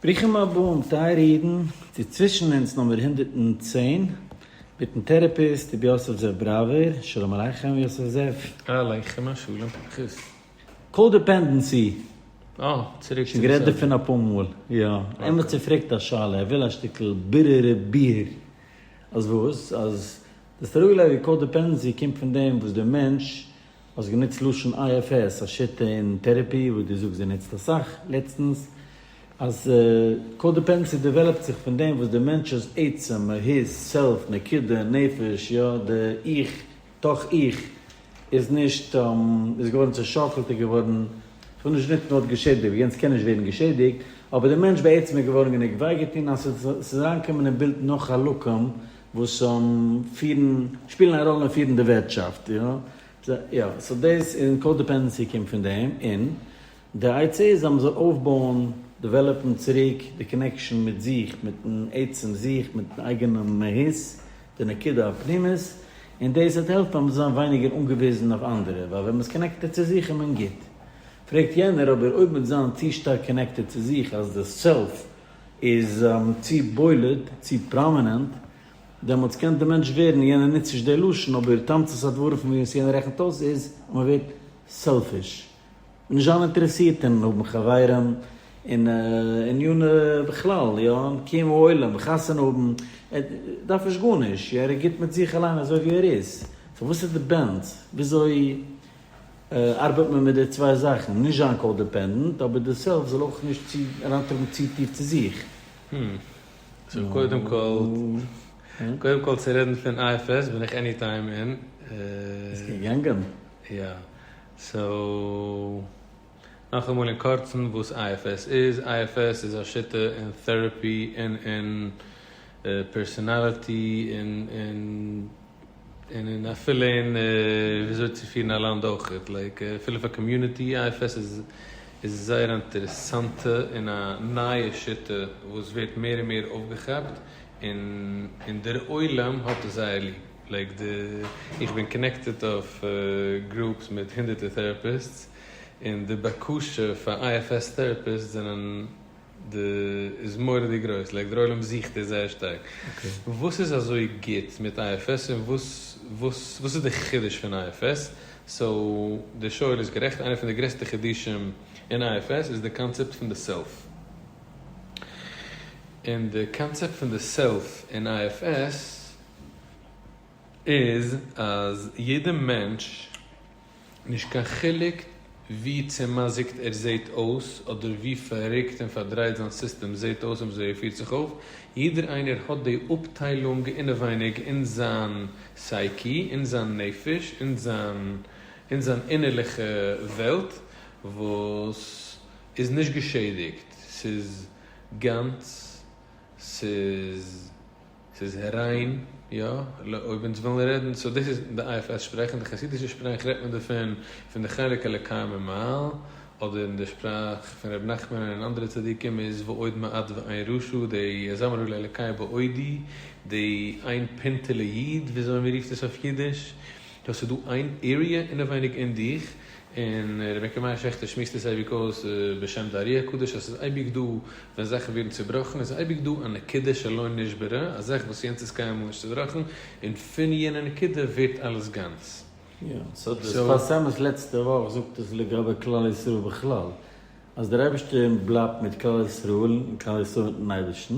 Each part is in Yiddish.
ברוכים הבאים טייערע אידן צו צווישן אונז נומער 110 מיטן טערעפיסט רבי יוסף זאב בראווער, שלום עליכם יוסף זאב. עליכם השלום פנחס. Codependency. אה, צוריק שוין גערעדט דערפון אפאר מאל, יא. עמיצער פרעגט א שאלה, ער וויל א שטיקל בירור ביאור. אז וואס? אז די סטראגל ווי codependency קומט פון דעם וואס דער מענטש האסט גענוצט לשון IFS, א שיטה אין therapy וואס דו זאגסט דו נוצט אסאך לעצטנס, אז codependency develop ט זיך פון דעם וואס דער מענטש'ס עצם, מהות, self, נקודה, נפש, יא, די איך, תוך איך, איז נישט, איז געווארן צעשאקלט, איז געווארן, כ'וויל נישט נוצן ווארט געשעדיגט, ווייל יענץ קען נישט ווערן געשעדיגט, אבער דער מענטש בעצם איז געווארן גענוג וויי געטון אז ס'איז אריינגעקומען אין בילד נאך חלקים וואס פירן, שפילן א ראלע אין פירן די ווערטשאפט, יא. יא, so דאס און codependency קומט פון דעם, און די עצה איז אז מ'זאל אויפבויען, develop ן צוריק די connection מיט זיך, מיטן עצם זיך, מיטן אייגענעם מהות, די נקודה הפנימית, און דאס וועט העלפן אז מ'זאל זיין ווייניגער אנגעוויזן אויף אנדערע, ווייל ווען מ'איז connected צו זיך איז מען גוט. פרעגט יענער, אבער אויב מ'וועט זיין צו שטארק connected צו זיך אז די self איז צו בולט, צו prominent, דעמאלטס קען די מענטש ווערן, יענער נוצט נישט די לשון, אבער תמצית הדברים פון וואס יענער רעכנט אויס איז אז מען ווערט selfish, און נישט זיין אינטערעסירט אין האבן חברים, און עניני בכלל, יא, קיום העולם, חתונה האבן, ער דארף נישט גארנישט, יא, ער איז גוט מיט זיך אליין אזוי ווי ער איז, so וואס איז די balance? וויאזוי ארבעט מען מיט די צוויי זאכן? נישט זיין codependent, אבער די self זאל אויך נישט צו אריינטראגן צו טיף צו זיך. So קודם כל, קודם כל צו רעדן פון IFS בין איך any time אין. ביסט געגאנגען? יא. So, נאכאמאל אין קורצן וואס IFS איז, IFS איז א שיטה אין therapy און אין personality און אין און אין אפילו אין וויאזוי צו פירן א לאנד אויכעט, like אפילו פאר community, IFS איז איז זייער א אינטערעסאנטע און א נייע שיטה וואס ווערט מער און מער אויפגעכאפט און און דער עולם האט עס זייער ליב, like די איך בין connected אויף groups מיט הונדערטער therapists און די בקשה פאר IFS therapists זענען די איז מורא'דיג גרויס, like דער עולם זוכט עס זייער שטארק. וואס איז אזוי גוט מיט IFS און וואס וואס וואס איז די חידוש פון IFS? So די שואל איז גערעכט, איינע פון די גרעסטע חידושים אין IFS איז די קאנצעפט פון די self. און די קאנצעפט פון די self אין IFS איז אז יעדע מענטש נישט קיין חילוק ווי צעמזיקט ער זעהט אויס, אדער ווי פאררוקט און פארדרייט זיין סיסטעם זעהט אויס און וויאזוי ער פירט זיך אויף, יעדער איינער האט די אפטיילונג אינעווייניג אין זיין psyche, אין זיין נפש, אין זיין אין זיין אינערליכע וועלט וואס איז נישט געשעדיגט, ס'איז גאנץ, ס'איז. ס'איז ריין, יא, אויב אונז ווילן רעדן, so דאס איז די IFS שפראך, אין די חסידישע שפראך רעדט מען דערפון פון די חלק אלוקי ממעל, אדער אין די שפראך פון ר' נחמן און אנדערע צדיקים איז ועוד מעט ואין רשע, די אזמרה לאלוקי בעודי, די איין פינטעלע איד, וויאזוי מען רופט עס אויף אידיש, יא ס'איז דא איין area אינעווייניג אין דיך, און ר' יעקב מאיר שעכטער שמועסט עס אייביג אויס בשם די ארי הקדוש אז ס'איז אייביג דא ווען זאכן ווערן צובראכן איז אייביג דא א נקודה שלא נשברה, א זאך וואס יענץ איז קיינמאל נישט צובראכן, און פון יענע נקודה ווערט אלעס גאנץ. יא, so די שפת אמת לעצטע וואך זאגט עס לגבי כלל ישראל בכלל, אז דער אייבערשטער בלייבט מיט כלל ישראל און כלל ישראל מיטן אייבערשטן,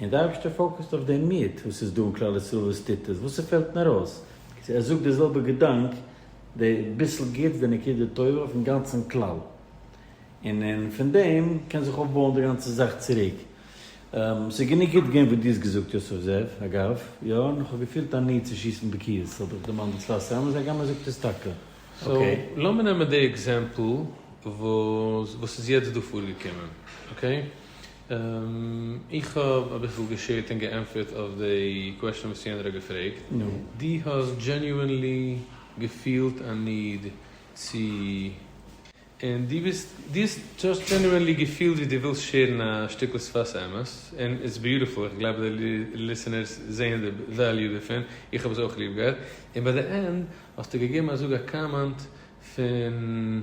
און דער אייבערשטער focus ט אויף דעם מיעוט וואס איז דא אין כלל ישראל וואס טוט עס, וואס ס'פעלט נאר אויס. ער זאגט די זעלבע געדאנק, די ביסל גוטס, די נקודה טובה אויפן גאנצן כלל. און און פון דעם קען זיך אויפבויען די גאנצע זאך צוריק. ס'איז גענוג גוט געווען וואס דו האסט געזאגט יוסף זאב, אגב, יא, און איך האב געפילט א need צו שיסן בקיאות, האב איך דערמאנט די שפת אמת, הגם ער זאגט עס טאקע. So, לאמיר נעמען די example וואס וואס איז יעצט דא פארגעקומען, okay? איך האב אביסל גע share ט און געענטפערט אויף די question וואס יענער האט געפרעגט. דו האסט genuinely געפילט א need צו. און דו ביסט, דו האסט just genuinely געפילט ווי דו ווילסט share ן א שטיקל שפת אמת, און it's beautiful, איך גלייב אז די listeners זעען די value דערפון, איך האב עס אויך ליב געהאט, און ביי די end האסטו געגעבן א זאג א comment פון.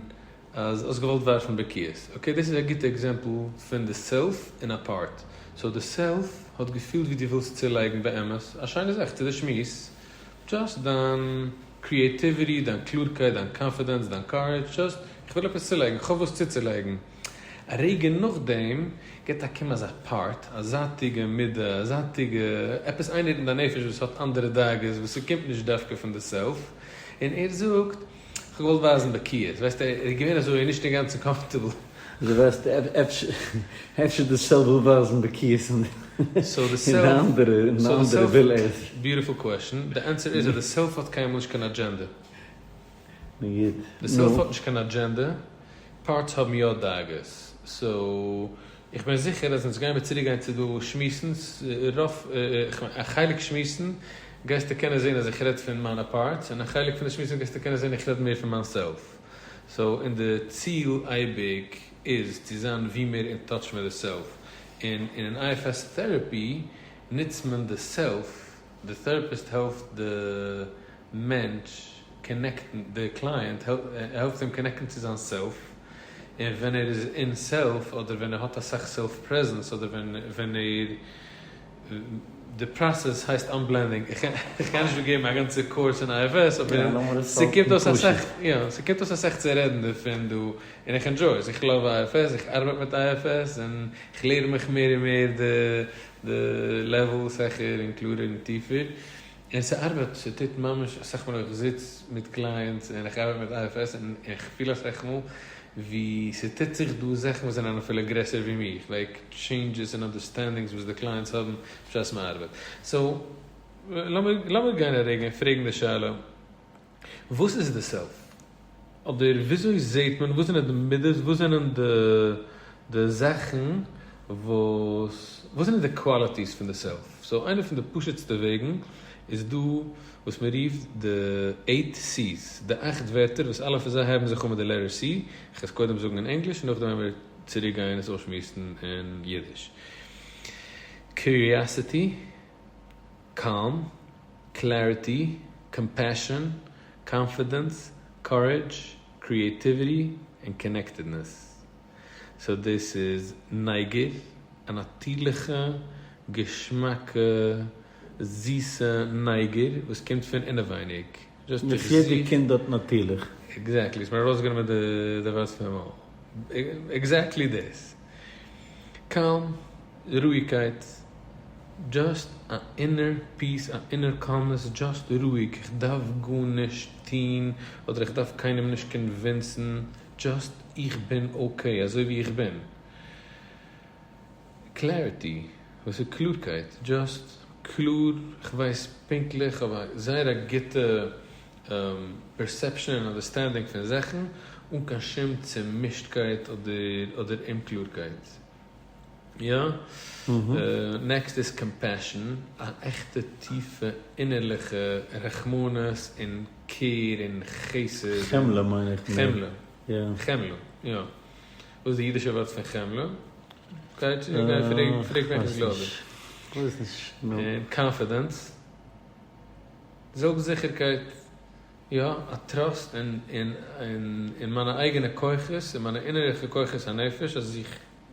אז האסט געוואלט ווארפן בקיאות. Okay, דאס איז א גוטע example פון די self און א part. So די self האט געפילט ווי דו ווילסט צולייגן באמת א שיינע זאך צו די שמועס. Just דיין creativity, דיין קלארקייט, דיין confidence, דיין courage, just איך וויל עפעס צולייגן, איך האב וואס צוצולייגן. א רגע נאכדעם גיבט א קום אזא part, א זייטיגע מידה, א זייטיגע עפעס איינער אין דיין נפש וואס האט אנדערע דאגות וואס ס'קומט נישט דווקא פון די self, און ער זאגט, איך האב געוואלט ווייזן בקיאות, ווייסט ער איז געווען אזוי נישט אינגאנצן comfortable. דו ווייסט אפשר די self וויל ווייזן בקיאות און די אנדערע וויל ער. Beautiful question, די ענטפער איז אז די self האט קיינמאל נישט קיין אדזשענדע. נו גוט. די self האט נישט קיין אדזשענדע, parts האבן יא דאגות. So איך בין זיכער אז אונז גיימיר צוריק גיין צו דא שמועסן, רוב, א חלק שמועסן גייסטו קענען זען אז איך רעד פון מיינע parts, און א חלק פון די שמועסן גייסטו קענען זען איך רעד מער פון מיין self. So און די ציל אייביג איז צו זיין ווי מער אין touch מיט די self. און אין IFS therapy נוצט מען די self, די therapist העלפט די מענטש connect ן, די client העלפט אים connect ן צו זיין self, און ווען ער איז אין self אדער ווען ער האט אסאך self presence אדער ווען ער, די process הייסט unblending, איך קען נישט דא געבן א גאנצע course אין IFS אבער ס'קומט אויס אסאך, יא, ס'קומט אויס אסאך צו רעדן דערפון דא, און איך enjoy עס, איך love IFS, איך ארבעט מיט IFS, און איך לערן מיך מער און מער די levels העכער און קלארער און טיפער. און ס'ארבעט, ס'טוט ממש, אסאך מאל איך זיץ מיט clients און איך ארבעט מיט IFS און איך פיל אסאך מאל ווי ס'טוט זיך דא זאכן וואס זענען אפילו גרעסער ווי מיך, like changes און understandings וואס די clients האבן בשעת מ'ארבעט. So, לאמיר גיין א רגע און פרעגן די שאלה, וואס איז די self? אדער וויאזוי זעהט מען, וואס זענען די מידות, וואס זענען די זאכן וואס, וואס זענען די qualities פון די self? So איינע פון די פשוט'סטע וועגן איז דא וואס מען רופט די eight C's, די אכט ווערטער וואס אלע פון זיי הייבן זיך אן מיט די letter C, איך וועל עס קודם זאגן אין ענגליש און נאכדעם וועלן מיר צוריק גיין עס אויסשמועסן אין אידיש. Curiosity, Calm, Clarity, Compassion, Confidence, Courage, Creativity, און Connectedness. So דאס איז נייגער, א נאטירליכע, געשמאקע, זיסע נייגער וואס קומט פון אינעווייניג. וואס יעדע קינד האט נאטירליך. Exactly, האסט מיר ארויסגענומען די ווארט פון מויל. Exactly דאס. Calm, רואיגקייט, just א inner peace, א inner calmness, just רואיג, איך דארף גארנישט טון, אדער איך דארף קיינעם נישט convince ן, just איך בין okay אזוי ווי איך בין. Clarity, וואס איז קלארקייט? Just קלאר, איך ווייס פונקטליך, איך האב א זייער א גוטע perception און understanding פון זאכן, אן קיין שום צומישטקייט אדער אומקלארקייט. יא? Next איז compassion, א עכטע טיפע אינערליכע רחמנות און care און חסד. חמלה מיין איך מער. חמלה. חמלה, יא. וואס איז די אידישע ווארט פון חמלה? גיי פרעג פנחס גלויבער. כ'ווייס נישט. און confidence, זעלבסט-זיכערקייט, יא, א trust אין מיינע אייגענע כוחות, אין מיינע אינערליכע כוחות הנפש, אז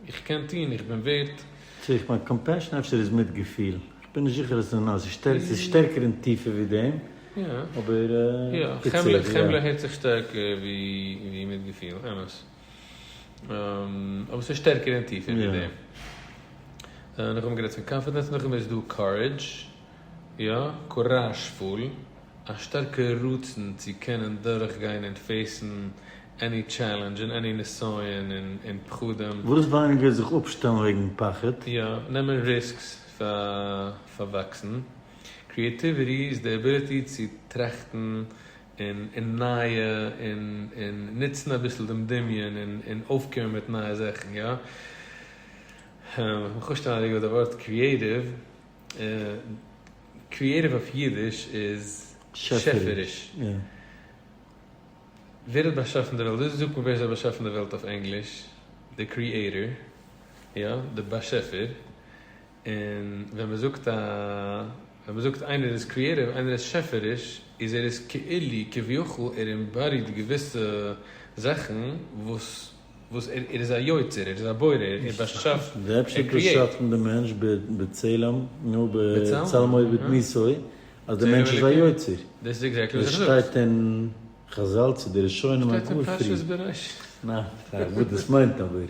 איך קען טון, איך בין ווערט. צו איך מיין compassion אפשר איז מיטגעפיל, איך בין נישט זיכער אז ס'איז נאר, ס'איז שטערקער און טיפער ווי דעם, אבער קיצור, יא. חמלה הערט זיך שטערקער ווי מיטגעפיל, אמת. אבער ס'איז שטערקער און טיפער ווי דעם. נאכדעם האבן מיר גערעדט פון confidence, נאכדעם איז דא courage, יא, קוראזשפול, א שטארקע רצון צו קענען דורכגיין און face ן any challenge און any נסיון און פחדים. וואס ווייניגער זיך אפשטעלן וועגן פחד. יא, נעמען risks פאר וואקסן. Creativity איז די ability צו טראכטן און נייע און נוצן אביסל דעם דמיון און אויפקומען מיט נייע זאכן, יא. כ'מיך אפשטעלן א רגע אויף די ווארט creative. Creative אויף אידיש איז שעפעריש. ווער האט באשאפן די וועלט? וויאזוי זאגט מען ווער עס האט באשאפן די וועלט אויף ענגליש? די creator, יא, די באשעפער. און ווען מען זאגט א, ווען מען זאגט איינער איז creative, איינער איז שעפעריש, איז ער איז כאילו, כביכול, ער embodied געוויסע זאכן וואס וואס ער איז א יוצר, ער איז א בורא, ער באשאפט, דער ער אייבערשטער האט create. באשאפן דעם מענטש בצלם, נו, בצלמו, בצלמו ובדמותו, אז דער צלם מענטש איז א אלוקים. יוצר. דאס איז exactly וואס דאס איך זאג. שטייט אין חזל צו די ראשונים שטייט אין גאר פרי. פרשת בראשית. נא, פרעג וואס דאס מיינט אבער.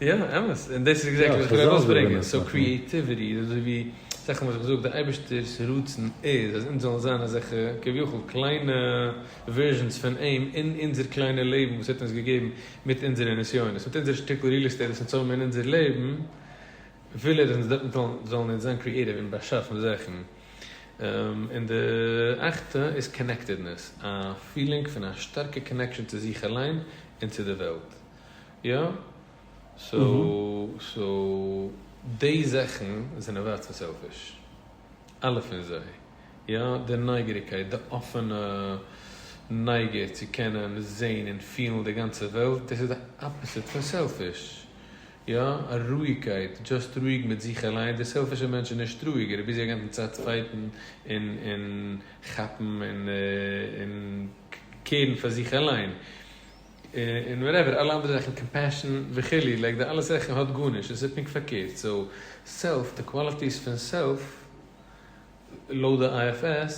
יא, אמת. און דאס איז יא, exactly וואס איך וויל חזל זאגן ארויסברענגען. עס so נאך. creativity איז אזוי ווי זאכן וואס איך זאג, דער אייבערשטער'ס רצון איז אז אונז זאלן זיין אזעלכע כביכול קליינע versions פון אים אין אונזער קליינע לעבן וואס ער האט אונז געגעבן מיט אונזערע נסיונות, מיט אונזער שטיקל real estate וואס אונז האבן אין אונזער לעבן, וויל ער אז אונז דארטן זאלן אונז זיין creative און באשאפן זאכן. און די אכטע איז connectedness, א feeling פון א שטארקע connection צו זיך אליין און צו די וועלט. יא? so so די זאכן זענען ווייט פון selfish. אלע פון זיי. יא, די נייגעריגקייט, די אפענע נייגער צו קענען זעהן און פילן די גאנצע וועלט, דאס איז די opposite פון selfish. יא, א רואיגקייט, just רואיג מיט זיך אליין, די selfish ע מענטש איז נישט רואיג, ער איז busy א גאנצן צייט fight ן און און כאפן און און care ן פאר זיך אליין. און whatever, אלע אנדערע זאכן, compassion וכו', like די אלע זאכן האט גארנישט, עס איז פונקט פארקערט, so self, די qualities פון self, לויט די IFS,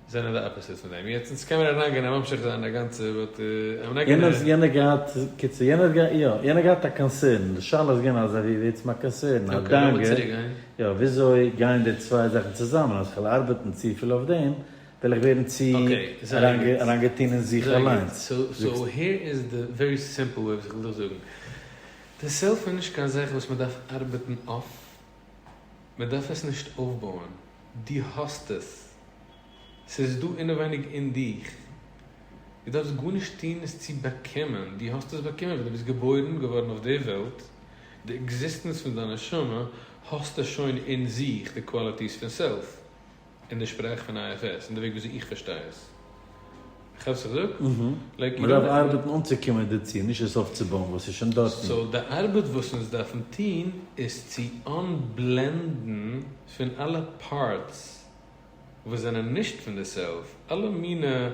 זענען די opposite פון דעם. יעצט אונז קען מען אריינגיין און ממשיך זיין א גאנצע but I'm not יענער gonna. יענער געהאט, קיצור, יענער האט געהאט, יא, יענער געהאט א concern, די שאלה איז געווען אזוי ווי בעצם א concern, א okay, לאמיר דאגה, צוריקגיין. יא, וויאזוי גייען די צוויי זאכן צוזאמען, אז כ'וועל ארבעטן צופיל אויף דעם, וועל איך ווערן צו okay, זייער גוט. אריינגעטון אין זיך זייער גוט. אליינס. so זאגסט. here איז די very simple way וואס איך וויל דיך זאגן. די self איז נישט קיין זאך וואס מען דארף ארבעטן אויף. מען דארף עס נישט אויפבויען. דו האסט עס. ס'איז דא אינעווייניג אין דיך. דו דארפסט גארנישט טון עס צו באקומען. דו האסט עס באקומען ווען דו ביסט געבוירן געווארן אויף די וועלט. די existence פון דיין נשמה האסטו שוין אין זיך די qualities פון self. אין די שפראך פון IFS, אין די וועג וויאזוי איך פארשטיי עס. כאפסט וואס איך זאג? like מען דארף ארבעטן אנצוקומען דערצו, נישט עס אויפצובויען וואס איז שוין דארטן. so די ארבעט וואס אונז דארפן טון איז צו unblend ן פון אלע parts וואס זענען נישט פון די self, אלע מינע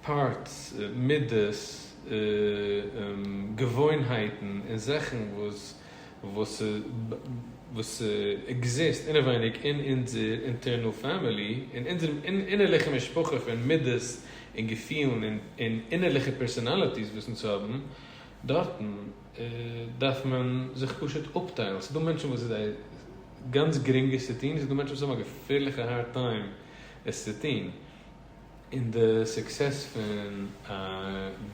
parts, מידות, געוואוינהייטן און זאכן וואס וואס וואס exist אינעווייניג אין אונזער internal family, אין אונזער אינערליכע משפחה פון מידות און געפילן און אינערליכע personalities וואס אונז האבן, דארטן דארף מען זיך פשוט אפטיילן. ס'איז דא מענטשן וואס איז זיי גאנץ גרינג עס צו טון, ס'איז דא מענטשן וואס האבן א געפערליכע hard time עס צו טון. און די success פון א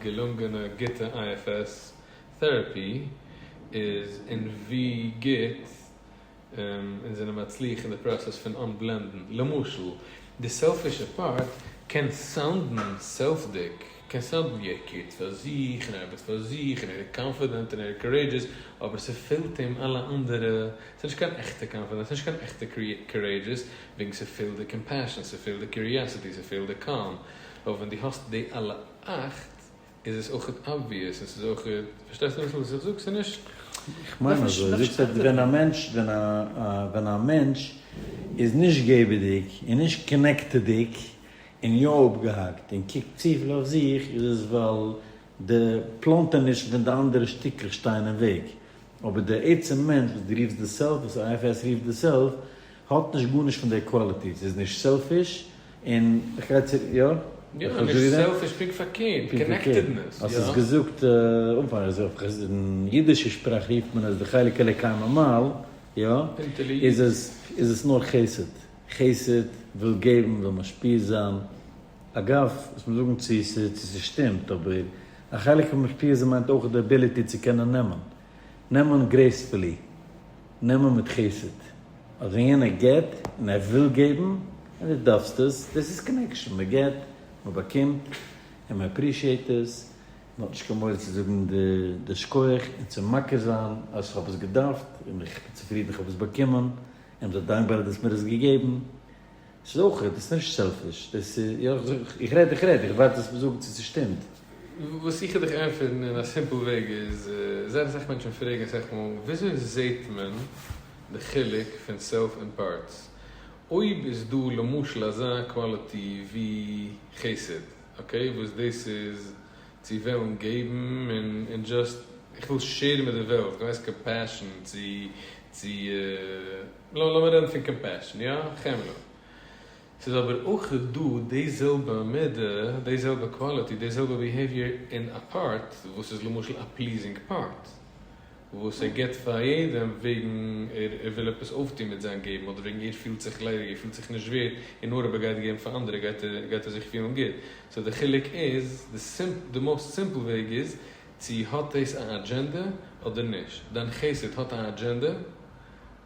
געלונגענע גוטע IFS therapy איז אין ווי גוט אונז זענען מצליח אין די פראסעס פון unblend ן. למשל, די selfish ע part קען sound ן self דיג, קען sound ן ווי ער care ט פאר זיך און ער ארבעט פאר זיך און ער איז confident און ער איז courageous, אבער ס'פעלט אים אלע אנדערע, ס'איז נישט קיין עכטע confidence, ס'איז נישט קיין עכטע courageous, וועגן ס'פעלט די compassion, ס'פעלט די curiosity, ס'פעלט די calm. אבער ווען דו האסט די אלע אכט, איז עס אויך obvious און ס'איז אויך, פארשטייסט אביסל וואס איך זאג? ס'איז נישט, איך מיין דארף נישט, אזוי, דארף נישט זאגסט אז ווען א ארבעטן. מענטש, ווען א ווען א מענטש איז נישט געבעדיג און נישט connected דיג און יא אפגעהאקט און קוקט צופיל אויף זיך איז עס ווייל די פלאנטענישן פון די אנדערע שטיקלעך שטייען אין וועג, אבער די עצם מענטש וואס דו רופסט די self, וואס IFS רופט די self, האט נישט גארנישט פון די qualities, איז נישט selfish, און איך גיי צו, יא? יא, איך האב נישט געזאגט? selfish, פונקט פארקערט, פונקט פארקערט. connectedness, האסט יא. עס געזאגט אנפאנג, אז אויף אין אידישע שפראך רופט מען עס די חלק אלוקי ממעל, יא? פינטעלע איד. איז עס איז עס נאר חסד. חסד וויל געבן, וויל משפיע זיין. אגב, וואס מיר זאגן צו צו ס'שטימט, אבער א חלק פון משפיע זיין מיינט אויך די ability צו קענען נעמען. נעמען gracefully. נעמען מיט חסד. אז ווען יענער געבט און ער וויל געבן און דו דארפסט עס, דאס איז connection, מען געבט, מען באקומט, און מען appreciate עס, מען האט נישט קיין מורא צו זאגן די שכוח און צו מכיר זיין אז איך האב עס געדארפט און איך בין צופרידן איך האב עס באקומען, און בין דאנקבאר אז דו האסט מיר עס געגעבן. ס'איז אויך, דאס איז נישט selfish, דאס איז, יא, איך רעד, איך רעד, איך ווארט זאלסט מיר זאגן צו ס'שטימט. וואס איך וועל דיך ענטפערן אין א simple וועג איז, זייער אסאך מענטשן פרעגן אסאך מאל, וויאזוי זעהט מען די חילוק פון self און parts? אויב איז דא למשל אזא quality ווי חסד, okay, וואס דאס איז. צו וועלן געבן און און just איך וויל share ן מיט די וועלט, איך ווייס compassion צו צו לאמיר רעדן פון compassion, יא? חמלה. ס'איז אבער אויך דא די זעלבע מידה, די זעלבע quality, די זעלבע behavior אין א part וואס איז למשל א pleasing part. וואס ער גיבט פאר יעדעם וועגן ער וויל עפעס אויפטון מיט זיין געבן, אדער וועגן ער פילט זיך ליידיג, ער פילט זיך נישט ווערד, און נאר אויב ער גייט געבן פאר אנדערע גייט ער גייט ער זיך פילן גוט. so די חילוק איז, די most simple וועג איז, צו האט דאס א אדזשענדע אדער נישט. דיין חסד האט א אדזשענדע,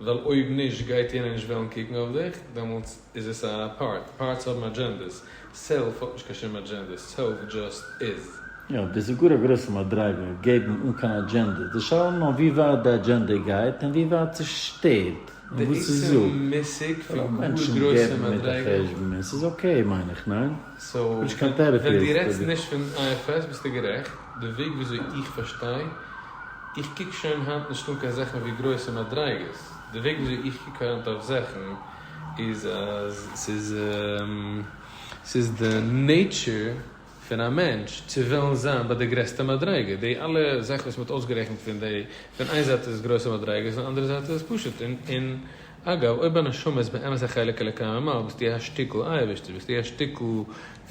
ווייל אויב נישט גייט יענער נישט וועלן קוקן אויף דיך, דעמאלטס איז עס א part. Parts האבן agendas. Self האט נישט קיין שום אדזשענדעס. Self just איז. יא, דאס איז גאר א גרויסע מדריגה, געבן אן קיין אדזשענדע. די שאלה איז נאר ווי ווייט די אדזשענדע גייט און ווי ווייט ס'שטערט און די וואס עצם ס'זאגט. מושג רוב פון גאר מענטשן גרויסע געבן מיט א מדריגה. חשבון און ס'איז okay מיין איך, ניין? So כ'בין נישט קיין ווען דו therapist רעדסט אבער. נישט פון IFS ביסטו גערעכט, די וועג וויאזוי איך פארשטיי, איך קוק שוין היינט נישט אן קיין זאכן ווי גרויסע מדריגות, די וועג וויאזוי איך קוק היינט אויף זאכן איז אז ס'איז ס'איז די nature פון א מענטש צו וועלן זיין ביי די גרעסטע מדריגה, די אלע זאכן וואס מ'האט אויסגערעכנט פון די, פון איין זייט איז עס גרויסע מדריגות און אנדערע זייט איז עס פשוט, און און אגב אויב א נשמה איז באמת א חלק אלוקי ממעל ביסטו א שטיקל אייבערשטער, ביסטו א שטיקל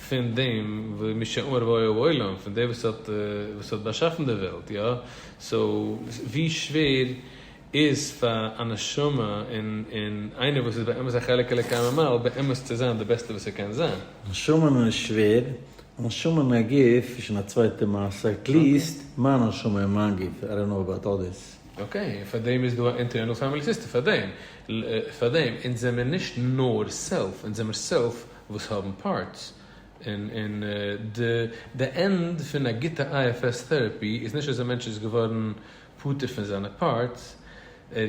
פון דעם מי שאמר והיה העולם, פון דער וואס האט וואס האט באשאפן די וועלט, יא, so ווי שווער איז פאר א נשמה און און איינער וואס איז באמת א חלק אלוקי ממעל באמת צו זיין די בעסטע וואס ער קען זיין. נשמה איז שווער, נשמה אין א גוף איז שוין א צווייטע מעשה, at least מיין נשמה אין מיין גוף, I don't know about others. Okay, און פאר דעם איז דא א internal family system, פאר דעם, פאר דעם, אונז זעמיר נישט נאר self, אונז זעמיר self וואס האבן parts, און און די די end פון א גוטע IFS therapy איז נישט אז א מענטש איז געווארן פטור פון זיינע parts, ער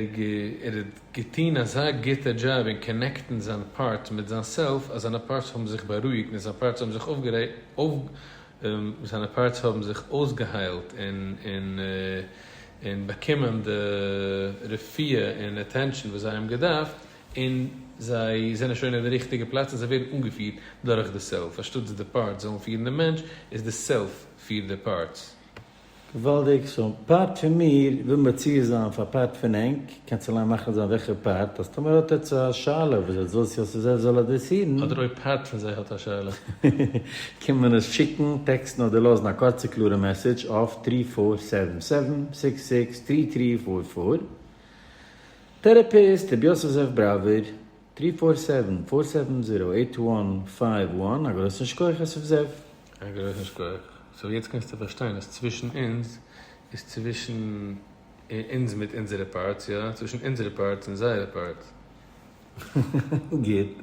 ער האט געטון אזא גוטע דזשאב אין connect ן זיין part מיט זיין self אז זיינע parts האבן זיך בארואיגט און זיין parts האבן זיך זיינע parts האבן זיך אויסגעהיילט און און און באקומען די רפואה און attention וואס זיי האבן געדארפט און זיי זענען שוין אין די ריכטיגע פלאץ און זיי ווערן אנגעפירט דורך די self, אנשטאטס די parts זאלן פירן די מענטש איז די self פירט די parts. געוואלדיג, so part פון מיר וויל מציע זיין פאר part פון ענק, קענסט אליין מחליט זיין וועלכע part, אז טאמער האט עטץ א שאלה וואס עטץ ווילסט יוסף זאב זאל אדרעסירן, אדער אויב part פון זיי האט א שאלה. קען מען עס שיקן, טעקסטן אדער לאזן א קורצע קלארע message אויף three four seven seven six six three three four four. Therapist רבי יוסף זאב בראווער, three four seven four seven zero eight one five one, א גרויסן שכוח יוסף זאב. א גרויסן שכוח. So יעצט קענסטו פארשטיין אז צווישן אונז איז צווישן אונז מיט אונזערע parts, יא? צווישן אונזערע parts און זייערע parts. גוט.